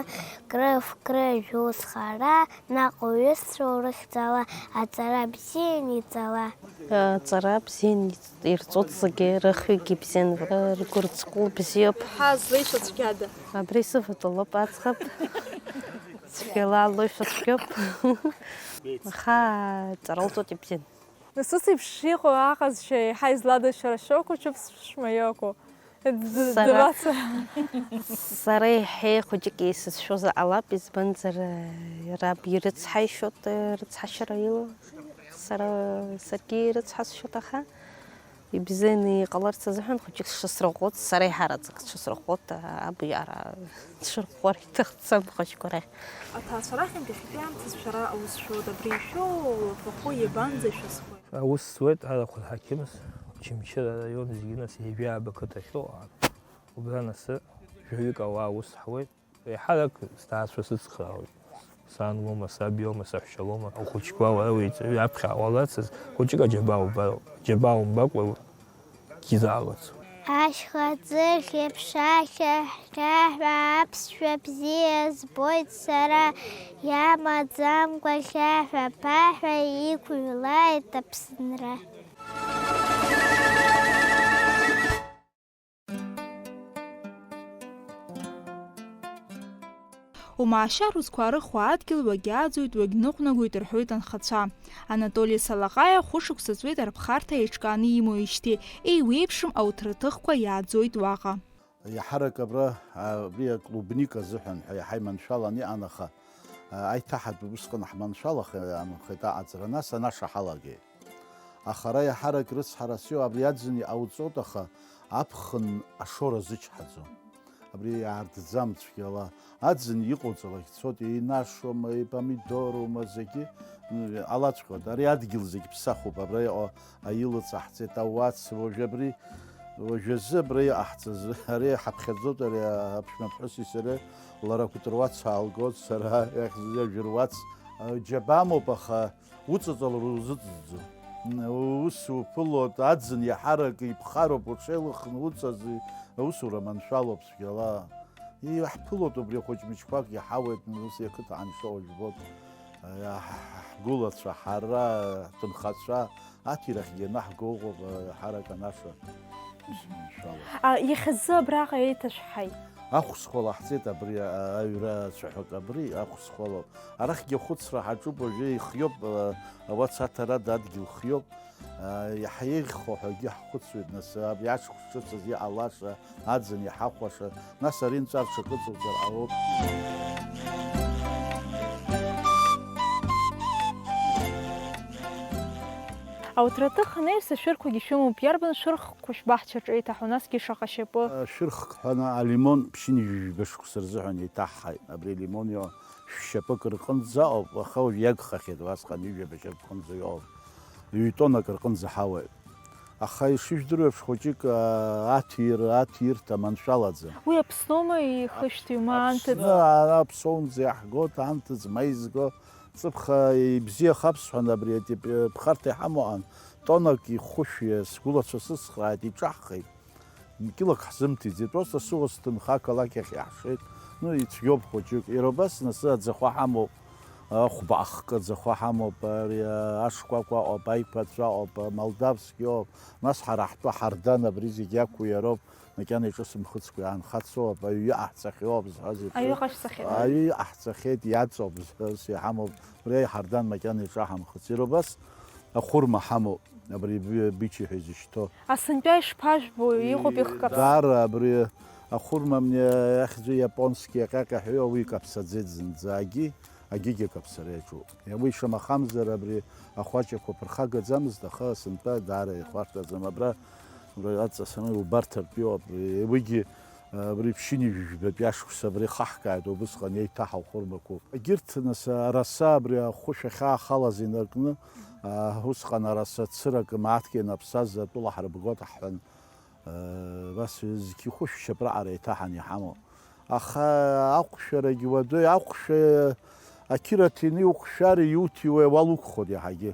крыф-крыжә узхара, наҟ уҩызцәа урыхьӡала, аҵара бзиан иҵала. Аҵара бзиан ирҵоит зегьы, рыхҩыкгьы бзиан, ргәырҵҟәыл бзиоуп. Ҳа злеишәа цәгьада. Абри сыватәалоуп аӡӷаб. Цәгьала алоушәа цәгьоуп. Аха аҵара лҵоит ибзиан. Нас ус еиԥш иҟоу аҟазшьа еиҳа изладашәара шәоуқәа, ҽыԥсшәма иоуқәоу? Сара, сара еиҳа хәыҷык исызшәозар ҟалап, избанзар, раб ирыцҳаишьоит, рыцҳашьара илоуп. Сара, саргьы ирыцҳасшьоит, аха ибзианы иҟаларц азыҳәан хәыҷык сшысрыӷәӷәоз, сара еиҳараӡак сшысрыӷәӷәоз, аб иара дшырӷәӷәар иҭахӡам хәыҷқәа рахь. Аҭаацәа рахьынтә иахьатәи аамҭазы шәара аус шәоуеит, абри ишәоу лафахәы иабанӡа шәазхоит? Аус зуеит арахә ҳақьымс, Очамчыра араион зегьы, нас Ежәаба қыҭа ахьыҟоу, убра анасы жәаҩык ауаа аус ҳуеит. Еиҳарак сҭаацәа сыцхраауеит. Сан уоума, саб иоума, саҳәшьа лоума, ухәыҷқәа уара уеиҵаҩы аԥхьа уалацыз, хәыҷык аџьабаа убароуп. Џьабаа умбакәа, Гизаалац. Ашьха ӡыхь еиԥш ахьаҳәа аԥсшәа бзиа збоит сара, иамаӡамкәа хьаҳәа-ԥаҳәа иқәыҩлааит Аԥсынра. Умаашьа русқәа рыхәа адгьыл уагьааӡоит, уагьныҟәнагоит рҳәоит анхацәа. Анатоли Салаҟаиа хәышықәса ҵуеит арԥхарҭа еиҿкааны имоуижьҭеи, еиуеиԥшым ауҭраҭыхқәа иааӡоит уаҟа. Иаҳарак абра, абри аклубника азыҳәан ҳәа иаҳа иманшәалан иҟан, аха, а, аиҭаҳатә убысҟан ҳманшәалахеит аҟаҵара, нас анаша ҳалагеит. Аха ара иаҳарак рыцҳарас иоуп, абри аӡын иҟауҵоит, аха аԥхын ашора зычҳаӡом. Абри иаартӡам цәгьала. Аӡын иҟоуҵалак ицоит, еинашома, ипомидорума, зегьы, м, алаҵәҟьоит. Ари адгьыл зегь ԥсахуп, абра иҟоу аилыҵ ҟаҳҵеит, ауац, уажә абри, уажәазы абра иҟаҳҵаз, ари ҳаԥхьаӡоит, ари аԥшәмаԥҳәыси сареи, лара акәытруац аалгоит, сара иахьӡыз ажәыруац, џьабамоуп, аха Уҵаҵалар узыҵӡом. Ус уԥылоит, аӡын иаҳарак иԥхароуп, уҽеилыхны уҵаз, аусура маншәалоуп цәгьала. Иаҳԥылоит убри ахәыҷ-мыҷқәак, иаҳауеит, ус иақыҭа ҳаншоу жәбоит. Ҳгәылацәа, ҳара, ҳҭынхацәа, аҭирахьгьы ианаҳго ыҟоуп, иаҳарак анаша маншәалоуп. А, иахьазы абраҟа еиҭашәҳаи? Ахәсхәала ҳҵеит абри, а, аҩра цәаҳәак абри ахәсхәалоуп. Арахьгьы ахәыцра ҳаҿуп, уажәы ихиоуп, а, ауац аҭарада адгьыл хиоуп. А, иаҳа еиӷьхо ҳәагьы ҳхәыцуеит, нас, абри аҽхәшҿыцыз иҟалаша, аӡын иҳахәаша, нас ари нҵәар ҽакыҵуҵар ҟалоит. Ауҭраҭых анеирс ашәырқәагьы шәымоуп, иарбан шәырхқәа шәбаҳчаҿы еиҭаҳәо, насгьы шаҟа шьапы? Ашәырхк ҳәа ана алимон ԥшьынҩажәи жәба шықәса рзыҳәан еиҭаҳҳаит. Абри алимон иоуа шәшьапык рҟынӡа ауп, аха уажә иагхахьеит, убасҟан ҩажәаба шьапык рҟынӡа иоуп. Ҩ-тоннак рҟынӡа ҳауеит. Аха ишыжәдыруа еиԥш, хәыҷык, аа, аҭира, аҭирҭа маншәалаӡам. Уи Аԥсноума ихышәҭыҩ, ма анҭыҵ? Аԥсны, ара Аԥсоунӡа иаҳгоит, анҭыҵ ма изго. Ҵыԥх ибзиахап сҳәан, абри атип ԥхарҭа иҳамоу аан, тоннак ихәышәҩы сгәылацәа сыцхрааит, иҿаҳхеит. Килак ҳзымҭиӡеит, просто сыуа сҭынха ақалақь ахь иаҳшеит. Ну, ицәгьоуп хәыҷык. Иара убас нас аӡахәа ҳамоуп, ахәба ахкы аӡахәа ҳамоуп, ари ашкәакәа ыҟоуп, аиқәаҵәа ыҟоуп, амолдавски ыҟоуп, нас ҳара ҳтәы ҳардан абри зегь иақәу иароуп, макьана иҿысымхыцкәа иаанхацоуп, аҩы иҟаҳҵахьоуп зҳәаз еиԥш. Аҩы ҟашәҵахьеит. Аҩы иҟаҳҵахьеит, иаҵоуп зҳәаз иҳамоуп, абри аиҳардан макьана иҿаҳамхыц. Иара убас ахәырма ҳамоуп. Абри би-, бичи ҳәа изышьҭоу. Асынтәа ишԥажәбо, иҟоуп ихкаԥс. Даара абри ахәырма мни ахьӡу иапонски аҟьаҟьа ҳәа уи каԥсаӡеит зынӡагьы, агьигьы акаԥсара иаҿуп. Уи шамахамзар абри ахәаҷақәа ԥырхагаӡамызт, аха сынтәа даара ихәарҭаӡам. Абра, абра аҵасаны убарҭартә иоуп. Уигьы Абри ԥшьынҩажәи жәбатәи ашықәса абра ихаҳкааит, убысҟан еиҭаҳа ухәырмақәоуп. Егьырҭ, нас, араса абри ахәышә ахьаахалаз инаркны, а, усҟан араса цырак мааҭк ианаԥсаз атәыла ҳарбгоит ҳҳәан, а, абас зқьи хәышә шьапраҟара еиҭаҳан иҳамоу. Аха ахәшәарагьы уадаҩ, ахәшәа ақьыраҭ ианиуҟәшәари иуҭиуеи уалуқәхоит иаҳагьы.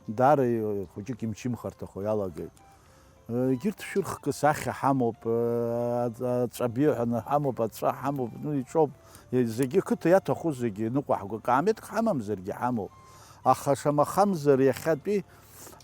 Даара хәыҷык имчымхарҭахо иалагеит. Егьырҭ шәырхкыс ахьа ҳамоуп, аҵәа беиа ҳәа ҳамоуп, аҵәа ҳамоуп, ну, иҿоуп. Зегьы, қыҭа иаҭаху зегьы ныҟәаҳго, каамеҭк ҳамамзаргьы ҳамоуп. Аха шамахамзар иахьатәи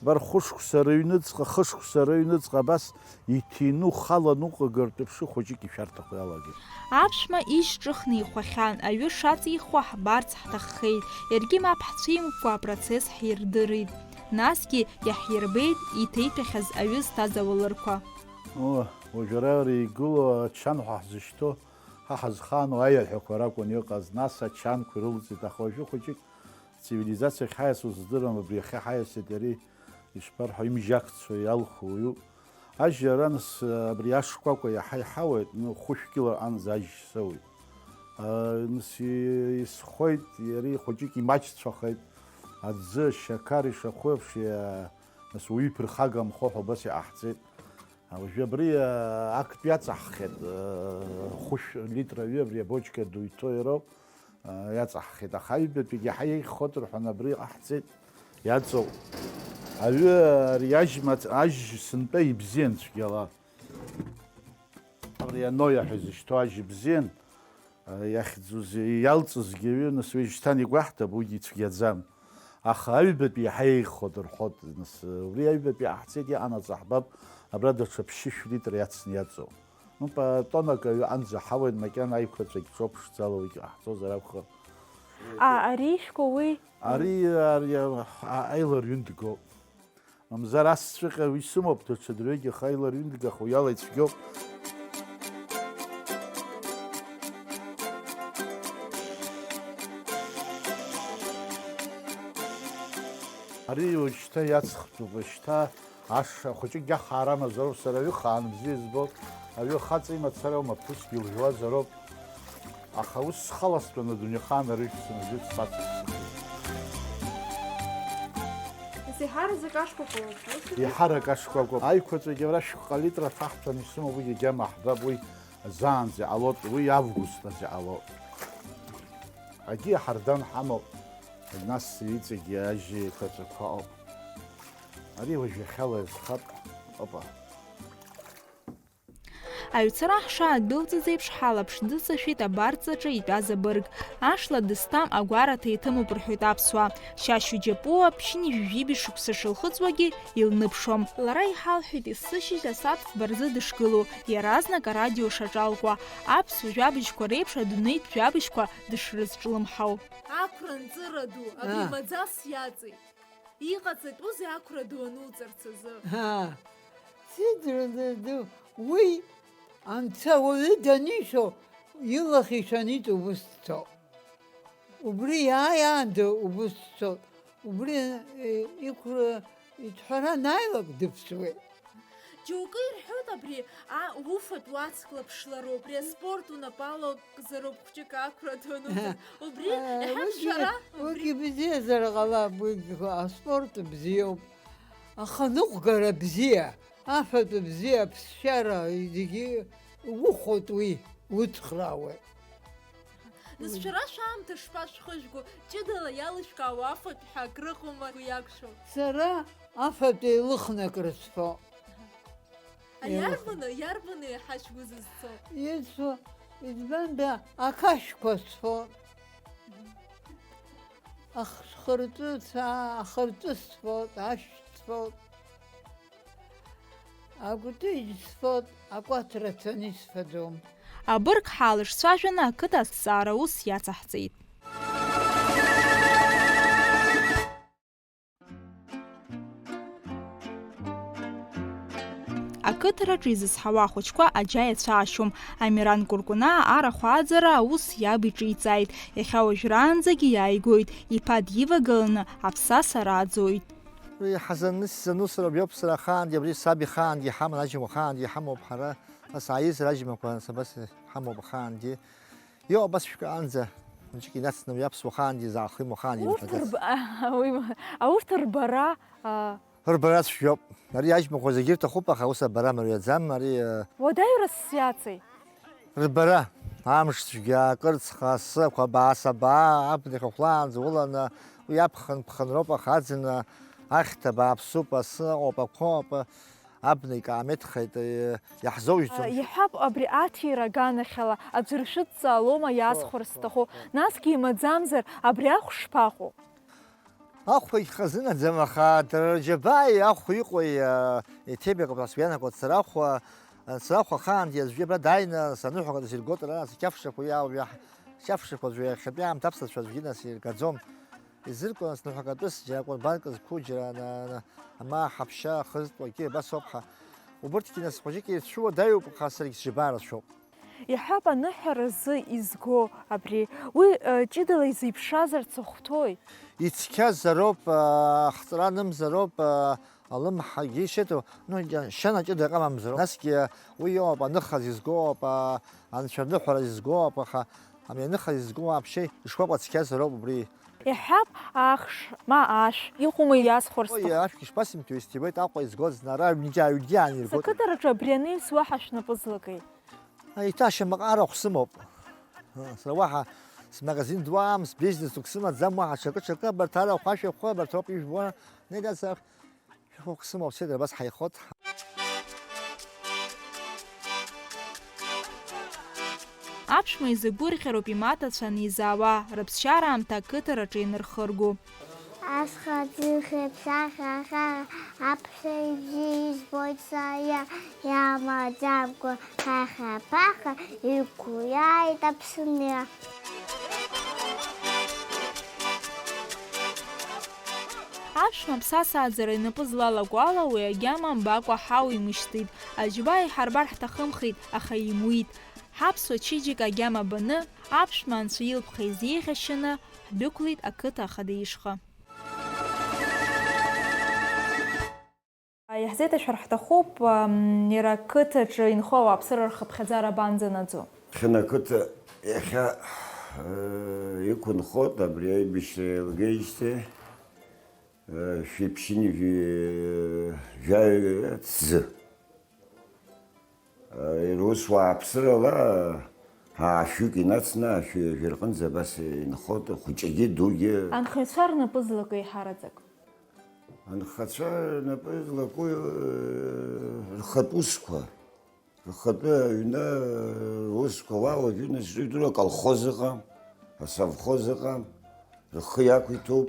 абар хәышықәса рыҩныҵҟа, хышықәса рыҩныҵҟа абас иҭины ухаланы уҟагартә ԥшы хәыҷык ишәарҭахо иалагеит. Аԥшәма ишьҿыхны ихәахьан, аҩы шаҵихуа ҳбарц ҳҭаххеит, иаргьы мап ҳцәимымкәа апроцесс ҳирдырит. Насгьы иаҳирбеит иҭеиҭәахьаз аҩы зҭаз ауалырқәа. О, уажәы ара игылоу ачан ҳәа ҳзышьҭоу, ҳа ҳазхаану аиаҳәақәа ракәын иҟаз, нас ачанқәа ирылҵит, аха уажәы хәыҷык цивилизациа ахьҳаиасуаз здырам, абри иахьа ҳаиасит иареи, ишԥарҳәо, имжьакцо иалху уаҩуп. Ажьи ара нас, абри ашкәакәа иаҳа иҳауеит, ну, хәышә кьыла анӡа ажь соуит. А, нас и-, исхоит, иара хәыҷык имаҷцәахеит, аӡы, ашьақар ишахәы еиԥш, иа-, нас уаҩы иԥырхагамхо ҳәа убас иҟаҳҵеит. А, уажәы абри, а, актәи иаҵаҳхьеит, а, хәышә литр аҩы абри абочка ду иҭоу иароуп. Иаҵаҳхит, аха аҩбатәигьы ҳа иаиӷьхоит рҳәан, абри иҟаҳҵеит, иаҵоуп. Аҩы ари ажьмаҵ-, ажь сынтәа ибзиан цәгьала. Абри аноиа ҳәа изышьҭоу ажь ибзиан, иахьӡуз, иалҵызгьы аҩы, нас уи шьҭан игәаҳҭап, уигьы ицәгьаӡам. Аха аҩбатәи иаҳа иаиӷьхоит рҳәоит, нас убри аҩбатәи иҟаҳҵеит, иҟанаҵ аҳбап, абра даҽа ԥшьышә литр иацны иаҵоуп. Ну, па-, тоннак аҩы анӡа ҳауеит, макьана аиқәаҵәагь ҽо ԥшӡала уигь ҟаҳҵозар акәхап. А, ари ишәкәа уи? Ари, ари, а, аилар ҩынтә гоуп. Мамзар асҵәҟьа уи сымоуп, даҽа дырҩегьых аилар ҩынтә гахо иала ицәгьоуп. Ари уажәшьҭа иаҵхтәуп, уажәшьҭа Аша хәыҷыкгьы ахаара амазароуп, сара аҩы хаан бзиа избоит, аҩы хаҵа имацара аума, ԥҳәысгьы илжәуазароуп. Аха ус схаластәаны адунеихаан арыжәтә сынжәит, схаҵа сыхәеит. Нас еиҳаразак ашкәакәа уоуп, ус? Еиҳарак ашкәакәа. Аиқәаҵәагьы ара шәҟәҟа литра ҭаҳҭәаны исымоуп, уигьы агьама ҳбап, уи заанӡа иҟалоит, уи август азы иҟалоит. Агьи аҳардан ҳамоуп, нас иҵегьы ажьи еиқәаҵәақәа ауп. Ари уажә иахьала иазхап. Опа. Аҩцара ҳшаадәылҵыз еиԥш, ҳалаԥш дыҵашәеит абарҵаҿы итәаз абырг. Ашла дызҭам агәараҭа иҭымуп рҳәоит аԥсуаа. Шьашьу Џьапуа ԥшьынҩажәи жәибжь шықәса шылхыҵуагьы илныԥшуам. Лара иҳалҳәеит есышьыжь асааҭ фба рзы дышгылоу, иаразнак арадио шаҿалкуа, аԥсуа жәабжьқәа реиԥш адунеитә жәабжьқәа дышрызҿлымҳау. Ақәра нҵыра ду, абри Аа. маӡас иаҵеит. Иҟаҵатәузеи ақәра ду ануҵарц азы? Ҳа, сыдра ду, уи анцәа уаҩы данишо, илахь ишәанит убыс дцо. Убри иааи аанда убыс дцо. Убри, э, иқәра иҭҳәара анааилак дыԥсуеит. Џьоукы ирҳәоит абри, а, уфатә уацклаԥшлароуп, абри аспорт унапала акзароуп хәҷык ақәра ду ануҵарц. Убри, Э, иаҳа уигьы, шәара, убри уигьы бзиазар ҟалап, уигьы аспорт бзиоуп. Аха ныҟәгара бзиа, афатә бзиа, аԥсшьара, зегьы иухоит уи, уцхраауеит. Нас шәара шәаамҭа шԥашәхыжәго, ҷыдала иалышәкаауа афатә ҳәа акрыҟоума уи иақәшәо? Сара афатә еилыхны акрысфо. Ари Еилых- иарбану, иарбану иаҳа шәгәы зызцо? Исфо, избанда, ақашәқәа сфо. Ахырҵәы, ахырҵәы сфоит, ашә сфоит, акәтыжь сфоит, акәаҭ рацәаны исфаӡом. Абырг ҳалышцәажәаны ақыҭа азҵаара ус иацаҳҵеит. Ақыҭараҿы изызҳауа ахәыҷқәа аџьа иацәаашьом. Амиран Кәыркәанаа арахә ааӡара аус иаб иҿиҵааит. Иахьа уажәраанӡагьы иааигоит, иԥа дивагыланы аԥсаса рааӡоит. Уи ҳазаныс-, занусыроуп, иоуп сара ахаангьы, абри саб ихаангьы иҳаман, аџьмақәа ахаангьы иҳамоуп ҳара, ас ааизар аџьмақәа, нас абас иҳамоуп ахаангьы. Иоуп, абас шәкаанӡа, хәыҷык инацны уи аԥсуа ахаангьы заахим ахаангьы Урҭ имҳәаӡац. Рб-, а, уи ма-, а, урҭ рбара, а, Рбара цәгьоуп. Ари аџьмақәа зегьы ирҭахуп, аха ус абара мариаӡам, ари, а, Уадаҩрас иаҵеи? Рбара, амш цәгьа, акырцха, асы, ақәабаа, асабаа, абнахь ухәлаанӡа уланы, уи аԥхын ԥхынроуп, аха аӡын, а, Ахьҭа бааԥсуп, асы ыҟоуп, ақәа ыҟоуп, абна икаамеҭхеит, иаҳзоужьӡом. Иҳәап, абри аҭира аганахьала аӡәыр шәыдҵаалома иаасхәар сҭаху? Насгьы имаӡамзар, абри ахә шԥаҟоу? Ахә ихазынаӡам, аха дара рџьабааи ахә иҟои, а, еиҭеибакып ҳәа сгәы иаанагоит сара. Ахә, а, сара ахә ахаангьы аӡәгьы абра дааины саныҳәа акәын дсыргоит, ара сқьафшақәа иаауп, иаҳ-, сқьафшақәа аӡәы иахьатәи аамҭа аԥсацәа аӡәгьы нас иргаӡом. Изыркуан сныҳәа акатәыс, џьара акәырбанк зқәу, џьара на-, на-, ма ҳаԥшьа ахызтуагьы абас ауп ҳа. Убырҭгьы нас хәыҷык ирцәуадаҩуп, аха саргь сџьабаа рацәоуп. Иҳәап, аныҳәаразы изго абри, уи, э, ҷыдала изеиԥшразар цахәҭои? Ицқьазароуп, э, ахҵәара анымзароуп, э, алымҳагьы ишьҭоу, ну, џьа-, шьана ҷыда ыҟамамзароуп. Насгьы уи иоуп, аныхаз изгоуп, а, анцәа рныҳәара изгоуп, аха ами аныхаз изго вообще ишкәакәа цқьазароуп убри. Иҳәап, ахш, ма ашә, иҟоума иасхәар Ой, сҭаху? Ашәгьы шԥасымҭои, исҭиуеит Аҟәа изгоз, нара аҩнгьы, аҩнгьы ааниргоит. Сақыҭараҿы абри аниас уаҳа шәнапы злакеи? Еиҭа шьамаҟара хәсымоуп. Сара уаҳа смагазин дуам, сбизнес дук сымаӡам, уаҳа ҽакы-ҽакы, абарҭ ара хәашәа хәы, абарҭ роуп ижәбо, нега сахь, шәахәа хәсымоуп, седра абас ҳаихот. Аԥшәма изы гәырӷьароуп имаҭацәа анизаауа, рыԥсшьара аамҭа ақыҭараҿы ианырхыргоу. Ашьха ӡыхьеиԥш ахьаха аԥхьа ибжьы избоит сара, иамаӡамкәа ҳахьа-ԥаха иқәу иааит Аԥсынра. Аԥшәма аԥсасааӡара инапы злалаку ала уи агьама мбакәа ҳауимышьҭит. Аџьба иҳарбар ҳҭахымхеит, аха имуит. Ҳаԥсуа чеиџьыка агьама баны, аԥшәма анцәа илԥха изеиӷьашьаны, ҳдәықәлеит ақыҭа ахада ишҟа. Иаҳзеиҭашәар ҳҭахуп, ам, иара ақыҭаҿы инхо ауааԥсыра рхыԥхьаӡара абанӡанаӡо? Хьына ақыҭа иахьа, э, иқәынхоит абри аибашьра еилгеижьҭеи, э, шәи ԥшьынҩажәи жәаҩа ҭӡы. Э, рус уааԥсырала, аа, шәҩык инацны, ашәи жәа рҟынӡа абас инхоит, хәыҷгьы, дугьы. Анхаҩцәа рнапы злаку еиҳараӡак? Анхацәа рнапы злаку, э, рхатә усқәа, рхатәы аҩны, э, русқәа уа уажәы нас ижәдыруа аколхоз ыҟам, асовхоз ыҟам, рхы иақәиҭуп.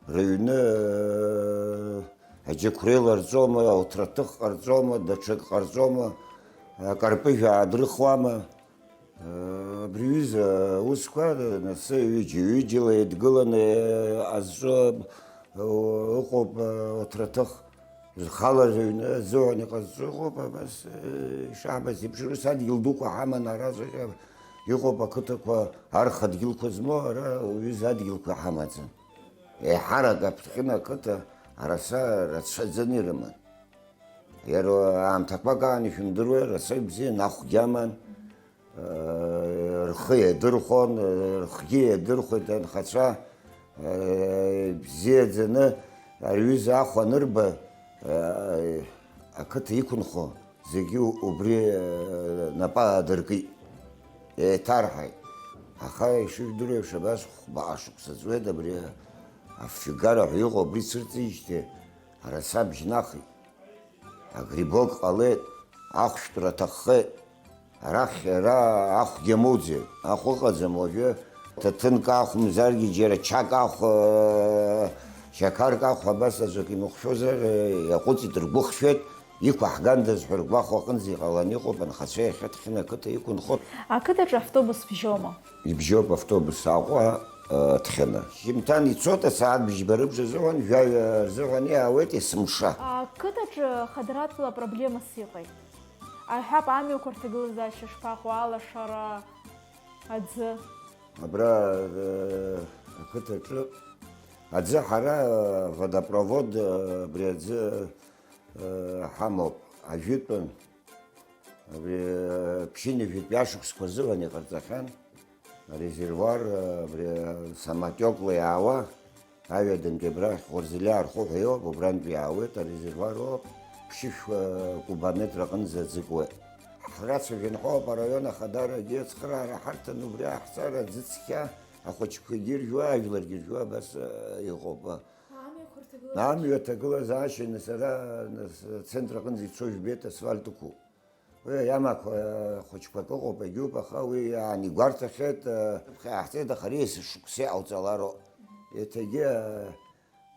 Рыҩны, э, аџьықәреи ларҵома, ауҭраҭых ҟарҵома, даҽак ҟарҵома, акарпыжә аадрыхуама? Э, абри аҩыза аусқәа, э, нас ҩыџьа-ҩыџьала еидгыланы, э, ҟазҵо, э, ыҟоуп, э, ауҭраҭых. Зхала рыҩны азыҳәан иҟазҵо ыҟоуп, абас, э, ишаҳбаз еиԥш, рус адгьыл дуқәа ҳаман, ара зегьы иҟоуп ақыҭақәа, арха дгьылқәа змоу, ара уаҩы задгьылқәа ҳамаӡам. Еиҳарак Аԥҭхьына ақыҭа араса рацәаӡаны ирыман. Иара аамҭақәак аан ишәымдыруеи, араса ибзиан, ахәгьы аман, рхы иадырхәон, рхгьы иадырхәеит анхацәа, бзиаӡаны ари аҩыза ахә анырба, ақыҭа иқәынхо зегьы убри напы аадыркит. Еиҭарҳаит. Аха ишыжәдыруа еиԥш, абас хәбаҟа шықәса ҵуеит абри афҩгара ҳәа иҟоу, абри цәырҵижьҭеи араса бжьнахит. Агрибок ҟалеит, ахәшәтәра аҭаххеит. Арахь ара ахәгьы амоуӡеит, ахә ыҟаӡам уажәы. Ҭаҭынк ахә мзаргьы џьара чак ахә, шьақарк ахә абас аӡәк имыхәшәозар, иаҟәыҵит, ргәы хшәеит. Иқәаҳгандаз ҳәа ргәахәа аҟынӡа иҟаланы иҟоуп, анхацәа иахьа Ҭхьына ақыҭа иқәынхоит. Ақыҭаҿы автобус бжьома? Ибжьоуп автобус Аҟәа, э, Ҭхьына. Хьымҭан ицоит асааҭ бжьба рыбжазыҳәан, жәаҩа рзыҳәан иаауеит есымша. Ақыҭаҿы хадаратәла проблемас иҟеи? Аҳәап, амҩақәа рҭагылазаашьа шԥаҟоу, алашара, аӡы? Абра, э, ақыҭаҿы аӡы ҳара, э, водопровод, э, абри аӡы ҳамоуп, ажәытәан, абри, ԥшьынҩажәитәи ашықәсқәа рзыҳәан иҟарҵахьан, арезервуар, абри, самотиокла иаауа, аҩадантәи абрахь Ӷәырзелиа архәы ҳәа иоуп, убрантәи иаауеит, арезервуар ауп, ԥшьышә, кубометр аҟынӡа аӡы куеит. Ҳрацәажәан ҳәоуп, араион ахадарагьы ацхыраара ҳарҭан, убри аҳҵара аӡы цқьа, ахәыҷқәагьы ржәуа, ажәларгьы ржәуа, абас, иҟоуп. Амҩа аҭагылазаашьаны сара нас ацентр аҟынӡа ицо жәбеит, асфальт ықәуп. Уи аиамақәа хәыҷқәак ыҟоуп, егьуп, аха уи аан игәарҭахьеит, ԥхьа иааҳҵеит, аха ари есышықәса иҟауҵалароуп. Еиҭагьы,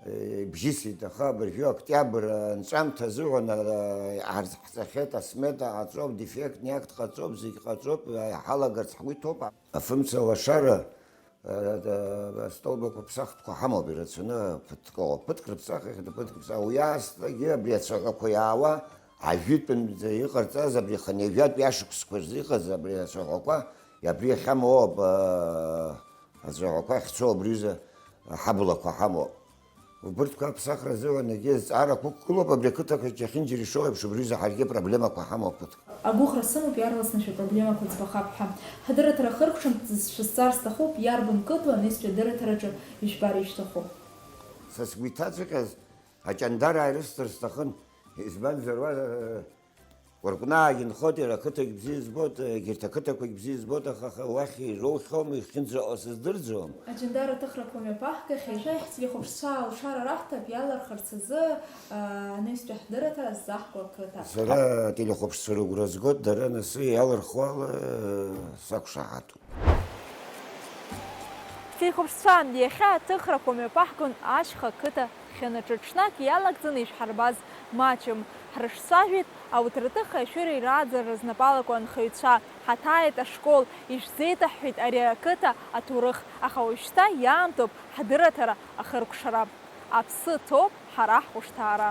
э, ибжьысит, аха абыржәы октиабр анҵәамҭа азыҳәан, э, иҳарцахьеит асмета ҟаҵоуп, дефектни акт ҟаҵоуп, зегь ҟаҵоуп, э, ҳалагарц ҳгәы иҭоуп. Афымца лашара, э, э, астолбақәа ԥсахтәқәа ҳамоуп ирацәаны, ԥыҭк ыҟоуп, ԥыҭк рыԥсахит, ԥыҭк рыԥсахит, уи аасҭагьы абри ацәаҳәақәа иаауа, ажәытәанӡа иҟарҵаз абри хынҩажәатәи ашықәсқәа рзы иҟаз абри ацәаҳәақәа, абри иахьамоу ауп, э, ацәаҳәақәа ахьцо абри аҩыза ҳаблақәа ҳамоуп. Убырҭқәа аԥсахра азыҳәан егьи азҵаарақәа ықәгылоуп, абри ақыҭақәа иахьынџьара ишоу еиԥш, убри аҩыза ҳаргьы проблемақәа ҳамоуп ԥыҭк. Агәыӷра сымоуп, иаарласны шәыпроблемақәа ӡбахап ҳәа. Ҳдырраҭара ахыркәшамҭазы шәызҵаар сҭахуп, иарбан қыҭоу анеизтәи адырраҭараҿы ишәбар ишәҭаху? Са сгәы иҭаҵәҟьаз аҷандараа ирысҭар сҭахын, избанзар уа, э, Уаркәнаагьы нхоит, иара ақыҭагь бзиа збоит, егьырҭ ақыҭақәагь бзиа збоит, аха, аха уахь ироухьоума, ихьынӡаҟа сыздырӡом. Аҷандара аҭыхрақәа мҩаԥаҳгахьеит. Шәа ихьӡ телехәаԥшцәа алшара раҳҭап иалархарц азы, аа, анаҩстәи ҳдырраҭара аззаҳго ақыҭа. Сара ателехәаԥшцәа рыгәра згоит, дара анасы иалырхуа ала, сақәшаҳаҭуп. Ҳтелехәаԥшцәа, иахьа аҭыхрақәа мҩаԥаҳгон ашьха қыҭа Хьанаҿы. Ҽнак иалагӡаны ишәҳарбаз маҷым. Ҳрыҿцәажәеит ауҭраҭыхи ашәыреи рааӡара рызнапалақәа анхаҩцәа, ҳаҭааит ашкол, ишәзеиҭаҳҳәеит ари ақыҭа аҭоурых, аха уажәшьҭа иаамҭоуп ҳдырраҭара ахыркәшара. Аԥсы ҭоуп ҳара ҳхәышҭаара.